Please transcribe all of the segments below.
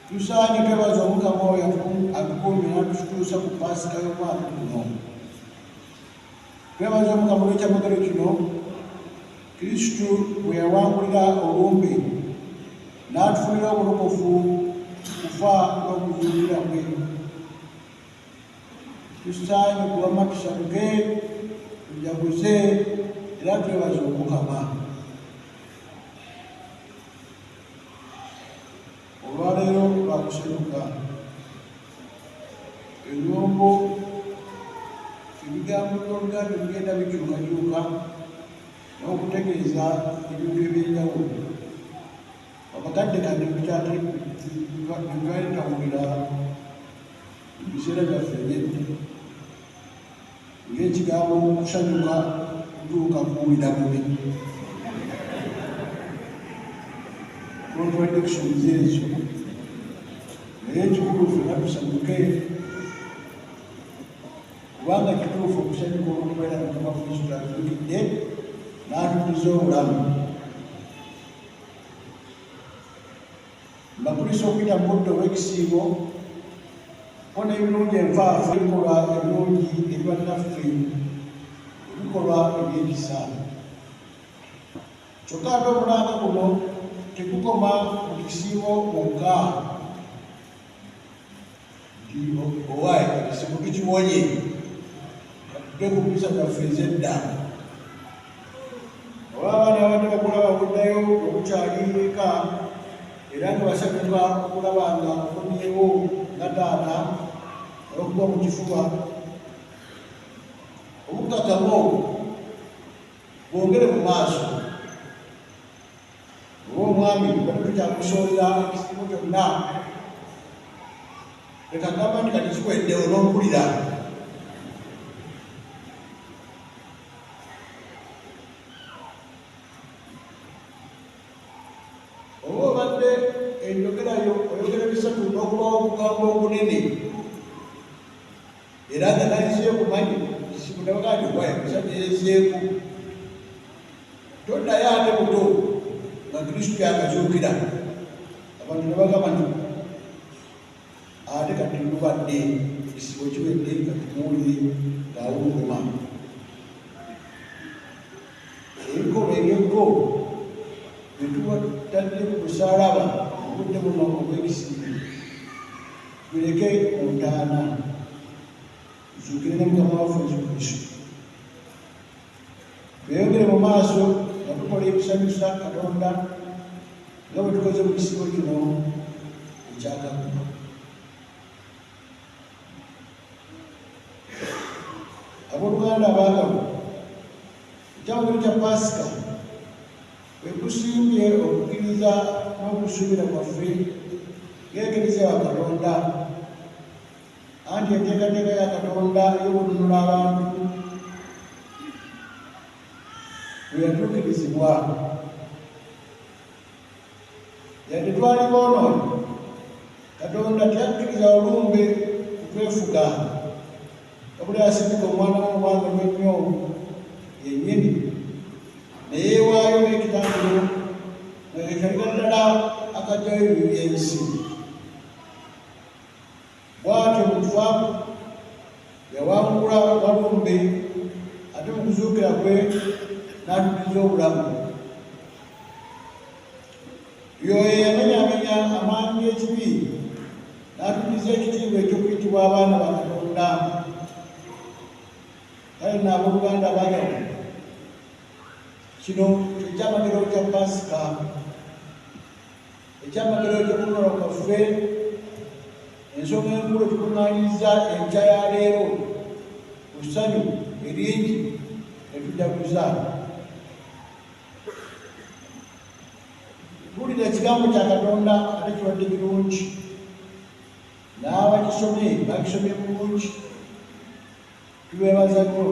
Tusaanye twebaza Omukama oyo atukuumye n'atutuusa ku Paasika y'omwaka guno. Twebaza Omukama olw'ekyamagero kino Kristu bwe yawangulira olumbe n'atufunira obulokofu kufa n'okuzuukira kwe. Tusaanye kuwama tusanyuke, tujaguze era twebaze Omukama. Olwaleero lwakusanyuka. Ebyombo ebigambo by'Oluganda bigenda bikyukakyuka n'okutegeeza ebintu eby'enjawulo. Abakadde kati twali tawulira mu biseera byaffe ebyedda ng'ekigambo okusanyuka kutuuka kuwulira bubi. Contradictions ezo, naye ekikulu ffenna tusanyuke kubanga kituufu okusanyuka olw'okubeera Mukama Kristo atuukidde n'atutuza obulamu. Mbakulisa okuyita mu budde obw'ekisiibo ko n'ebirungi enfaafa, ebikolwa ebirungi eri bannaffe, ebikolwa eby'ekisa. Kyokka ate omulanga guno tegukoma mu kisiibo mwokka nti owaaye ekisiibo tukiwonye katudde ku mpisa zaffe ez'edda. Oba abaana abadde bakulaba buddayo obukyali eka era nga basanyuka okulaba nga okomyewo nga taata olw'okuba mu kifuba. Obukkakkamu obwo bwongere mu maaso. Oba omwami bali tukyamusoolera ekisiibo kyonna, leka gamba nti kati kiweddewo n'ompulira. Oba obadde enjogerayo oyogera bisatu n'okubawo okugamba okunene era nga nayiseeku manyi kisibu nabagaa nti owaye musajja yezeeku toddayo ate buto nga Kristo yakazuukira abantu ne bagamba nti ate kati lubadde ekisibo kiwedde nga tumuwulire ng'awuluguma. Ebikolwa ebyeggo bye tubatadde ku musaalaba mu budde buno obw'ekisiibo tuleke ku ntaana tuzuukire ne Mukama waffe Yesu Kristo. Tweyongere mu maaso nga tukola ebisanyusa Katonda nga bwe tukoze mu kisiibo kino ekyakaggwa. Abooluganda abaagalwa, ekyamagero kya Paasika bwe kusimbye okukkiriza n'okusuubira kwaffe ng'Eklezia wa Katonda, anti enteekateeka ya Katonda ey'okununula abantu bwe yatuukirizibwa. Yadde twali boonoonyi, Katonda teyakkiriza olumbe kutwefuga, wabula yasindika Omwana we omwagalwa ennyo yennyini ne yeewaayo ng'ekitambiro nga ke kaliga ddala akaggyayo ebibi by'ensi. Bw'atyo mu kufa yawangula walumbe ate mu kuzuukira kwe n'atuddiza obulamu. Yoyo eyamenyaamenya amaanyi g'ekibi n'atuddiza ekitiibwa eky'okuyitibwa abaana ba Katonda. Kale nno abooluganda abaagalwa, kino kye kyamagero kya Paasika. Ekyamagero eky'okununulwa kwaffe, ensonga enkulu etukuŋŋaanyizza enkya ya leero ku ssanyu eringi ne tujaguza. Tuwulira ekigambo kya Katonda ate kibadde kirungi, n'abakisomye bakisomye bulungi. Tubeebaza nnyo.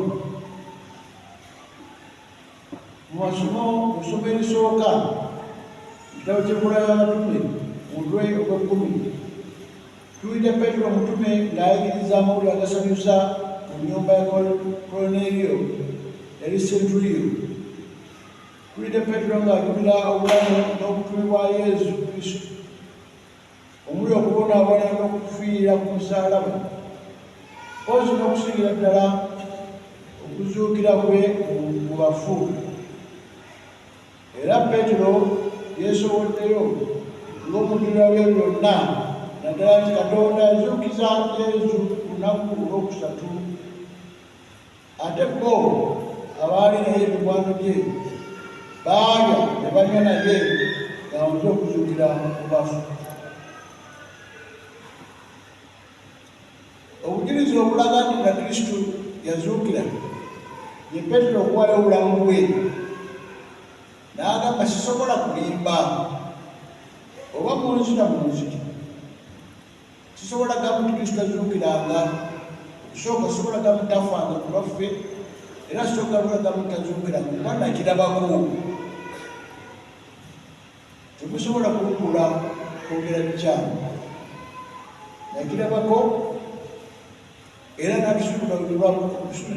Mu masomo mu ssomo erisooka mu kitabo ky'Enkola y'Abatume mu mutwe ogw'ekkumi, tuwulidde Peetero omutume ng'ayigiriza amawulire agasanyusa mu nnyumba ya Koloneeriyo yali Senturiyo. Tuwulidde Peetero ng'ajulira obulamu n'obutume bwa Yesu Kristo. Omuli okubonaabona n'okufiira ku musaalaba, mpozzi n'okusingira ddala okuzuukira kwe mu bafu. Era Peetero yeesowoddeyo ng'omujulirwa w'ebyo byonna, naddala nti Katonda yazuukiza Yezu ku lunaku olwokusatu. Ate bo abaali naye mikwano gye baalya ne banywa naye ng'amaze okuzuukira mu bafu. Obujulizi obulaga nti nga Kristo yazuukira ye Peetero okuwaayo obulamu bwe n'agamba, sisobola kulimba, oba munzita munzita, sisobola gamba nti Kristo tazuukiranga. Okusooka sisobola gamba nti tafanga ku lwaffe, era sisobola gamba nti tazuukiranga kuba nakirabako. Temusobola kumpula kwogera bikyamu, nakirabako era n'atusuubiza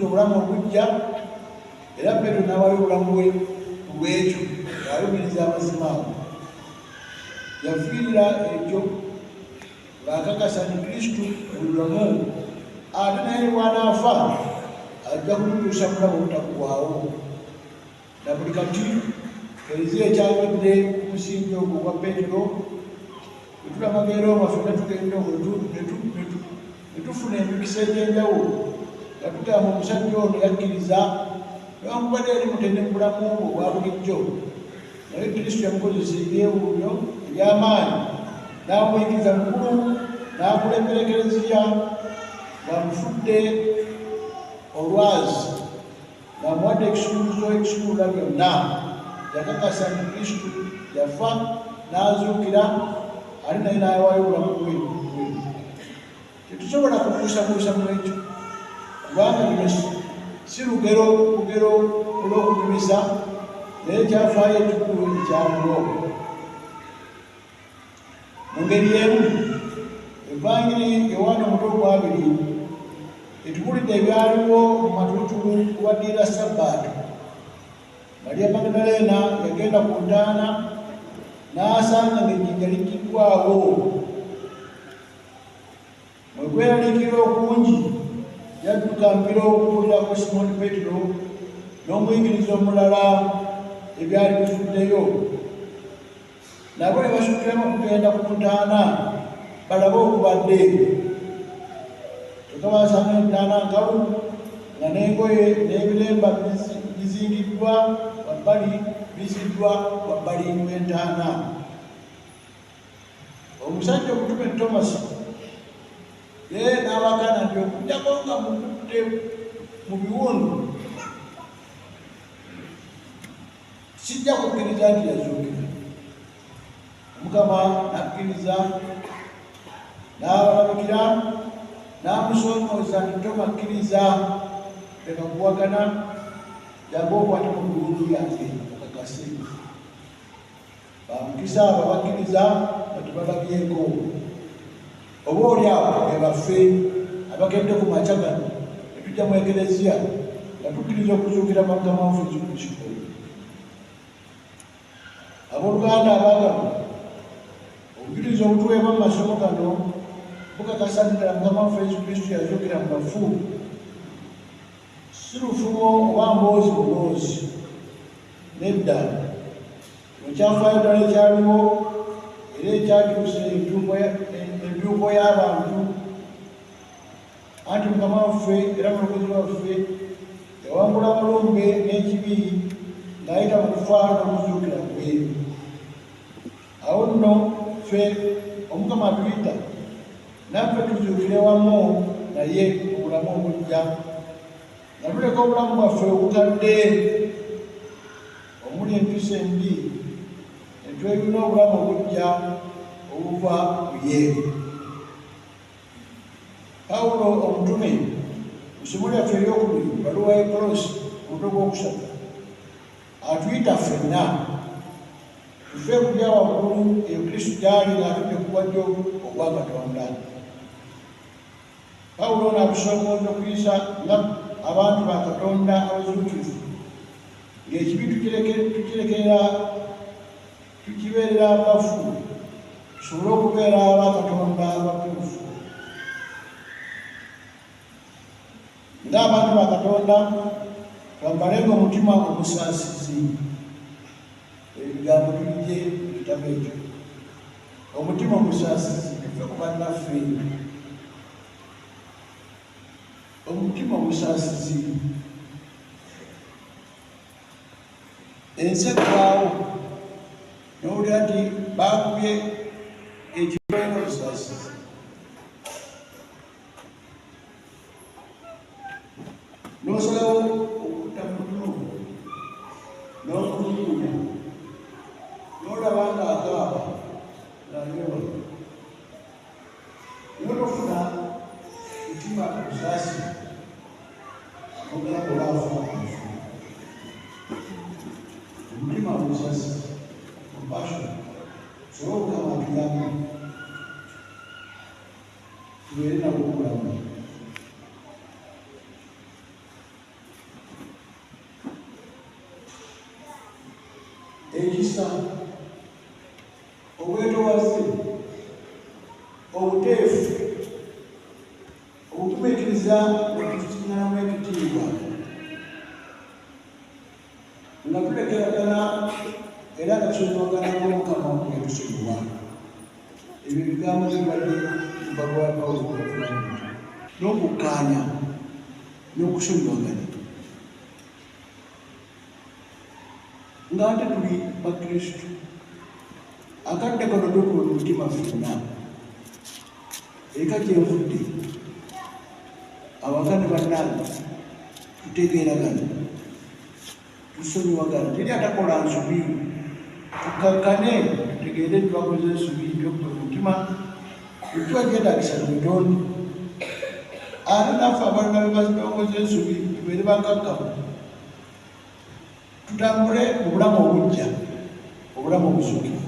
obulamu obujja, era Peetero n'awaayo obulamu bwe ku lw'ekyo ng'alumiriza amazima ago. Yafiirira ekyo ng'akakasa nti Kristo mulamu, ate naye bw'anaafa ajja kumutuusa mu bulamu obutaggwaawo. Na buli kati Keleziya ekyayogedde ku musingi ogwo ogwa Peetero, bwe tulamaga e Rooma ffenna tugenda okwo ne tufuna emikisa egy'enjawulo nga tugamba omusajja ono yakkiriza newankubadde yali mutende mu bulamu bwe obwa bulijjo, naye Kristo yamukozesa ebyewuunyo eby'amaanyi n'amuyigiriza mukulu n'akulembera Ekereziya ng'amufudde olwazi ng'amuwadde ekisumuluzo ekisumulula byonna. Yakakasa nti Kristo yafa n'azuukira, ate naye n'awaayo obulamu bwe bwe. Tetusobola kubuusabuusa mu ekyo, kubanga luno si lugero bugero olw'okunyumisa, naye kyafaayo ekikulu ekyaliwo. Mu ngeri y'emu, Evangiri Yowaana omutwe ogwabiri etubuulidde ebyaliwo mu matulutulu ku waddiira Sabbaato. Mariya Magdaleena yagenda ku ntaana n'asanga ng'ejjinja liggiddwawo. Mu kweraliikirira okungi, yadduka mbiro okubuulirako Simooni Peetero n'omuyigiriza omulala ebyali bifuddeyo. Nabo ne basukiramu okugenda ku ntaana balabe okubadde. Kyokka baasanga entaana nkalu nga n'engoye n'ebiremba bizingiddwa wabbali biziddwa wabbali w'entaana. Omusajja omutume Tomasi ye n'abakana nti okuggyako nga mukutte mu biwundu sijja kukkiriza nti yazuukira. Omukama n'akkiriza n'abalabikira n'amusoomooza nti Toma kkiriza, leka kuwakana, jangu okwate mu biwundu byange okakase. Ba mukisa abo abakkiriza nga tebalabyeko. Oba oli awo be baffe abakedde ku makya gano ne tujja mu Ekereziya nga tukkiriza okuzuukira kwa Mukama waffe Yesu Kristo. Abooluganda abaagalwa, obujulizi obutuweebwa mu masomo gano bukakasa nti ddala Mukama waffe Yesu Kristo yazuukira mu bafu. Si lufumo oba mboozi buboozi. Nedda. Kino kyafaayo ddala ekyaliwo era ekyakyusa entuuko y'abantu. Anti Mukama waffe era Mulokozi waffe yawangula amalumbe n'ekibi ng'ayita mu kufa n'okuzuukira kwe. Awo nno ffe Omukama atuyita naffe tuzuukire wamu naye mu bulamu obuggya, nga tuleka obulamu bwaffe obukadde omuli empisa embi ne tweyuna obulamu obuggya obuva ku ye. Pawulo omutume mu ssomo lyaffe eryokubiri mu bbaluwa y'e Koloosi omutwe gw'okusatu atuyita ffenna tufe ku bya waggulu eyo Kristo gy'ali ng'atudde ku gwa ddyo ogwa Katonda. Pawulo ono atusoomooza okuyisa nga abantu ba Katonda abazuukivu, ng'ekibi tukirekerera tukibeerera abafu, Tusobole okubeera aba Katonda abatuufu. Ng'abantu ba Katonda, twambalenga omutima omusaasizi. Ebigambo tubigye mu kitabo ekyo. Omutima omusaasizi, tufe ku bannaffe. Omutima omusaasizi. Ensi eggwaawo n'owulira nti baakubye ekibalina obusaasizi. N'osalawo okutta munno n'omutulugunya n'olaba ng'akaaba ng'anyolwa naye tofuna mutima musaasi ogamba oba afa afa. Omutima omusaasi, compassion, sobole Omukama atuyambe tubeere nabwo obulamu. Ekisa, obwetowaze, obuteefu, obugumiikiriza nga tusiŋŋanamu ekitiibwa, nga tulekeragana era nga tusonyiwagana ng'Omukama bwe yatusonyiwa. Ebyo ebigambo bibadde mu bbaluwa ya Pawulo n'okukkaanya n'okusonyiwagana. Ng'ate tuli Bakristu, akadde kano twekube mu mutima ffenna. Eka gye nvudde, awaka ne bannange tutegeeragana, tusonyiwagana, teri atakola nsobi. Tukkakkane tutegeere nti twakoze ensobi, twekube mu mutima, bwe kiba kyetaagisa twetonde. Ate naffe abalala be bakoze ensobi tubeere bakkakkamu, tutambule mu bulamu obuggya, obulamu obuzuukivu.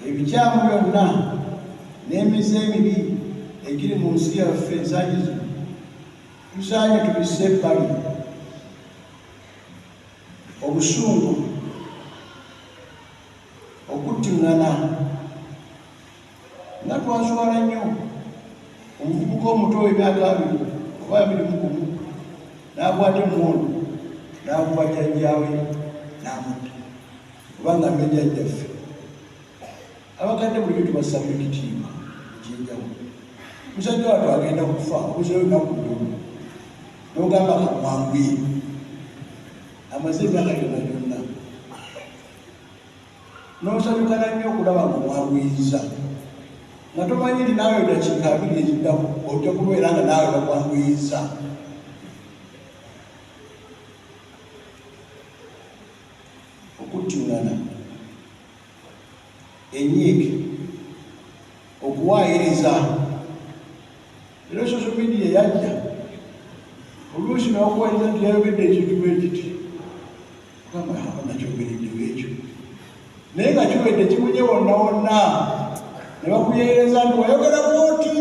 Ebikyamu byonna n'emize emibi egiri mu nsi yaffe ensangi zino tusaanye tubisse ebbali. Obusungu, okuttiŋŋana, nga twaswala nnyo omuvubuka omuto w'emyaka 20 oba 21 n'akwata emmundu n'akuba jjajjaawe n'amutta, oba nga ne jjajjaffe. Abakadde bulijjo tubassamu ekitiibwa eky'enjawulo. Musajja wattu agenda kufa obuzeeyo olunaku lumu n'ogamba kamwanguye, amaze emyaka gyonna gyonna, n'osanyukana nnyo okulaba nga omwanguyiza, nga tomanyi nti naawe dakiika 20 eziddako ojja kubeera nga naawe bakwanguyiza. Okuttiŋŋana, enyiike, okuwaayiriza. Era social media yajja oluusi n'okuwaayiriza nti yayogedde ekintu bwe kiti, ogamba aba nakyogereddewo ekyo, naye nga kiwedde kimunye wonna wonna ne bakuyeereza nti wayogera bw'oti.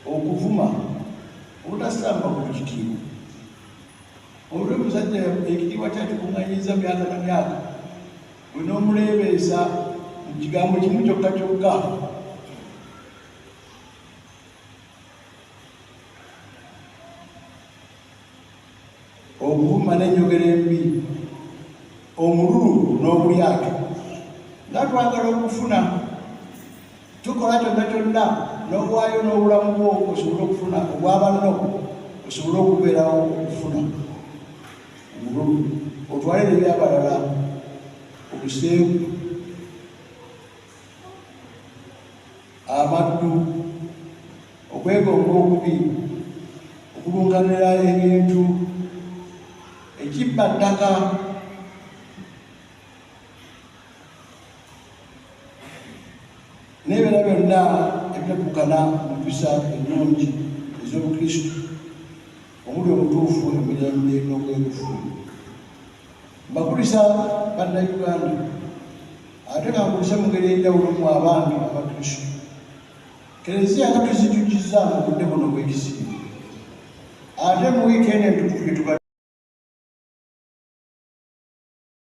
Okuvuma, obutasamba ku kitiibwa. Olwo omusajja ekitiibwa kyakikuŋŋanyiza myaka na myaka, bwe n'omuleebeesa mu kigambo kimu kyokka kyokka. Okuvuma n'enjogera embi, omululu n'obulyake. Nga twagala okufuna, tukola kyonna kyonna n'owaayo n'obulamu bwo osobole okufuna, obwa banno osobole okubeerawo okufuna. Omululu otwale n'ebyabalala, obuseegu, amaddu, okwegomba okubi, okulunganira ebintu, ekibba ttaka, n'ebirala byonna ebitatuukana mu mpisa ennungi ez'Obukristu omuli obutuufu, emirembe n'obwerufu. Mbakulisa Bannayuganda, ate nga nkulise mu ngeri ey'enjawulo mu abange Abakristu. Kereziya nga tuzijujizza mu budde buno bw'ekisa. Ate mu wiiki eno entukuvu gye tubadde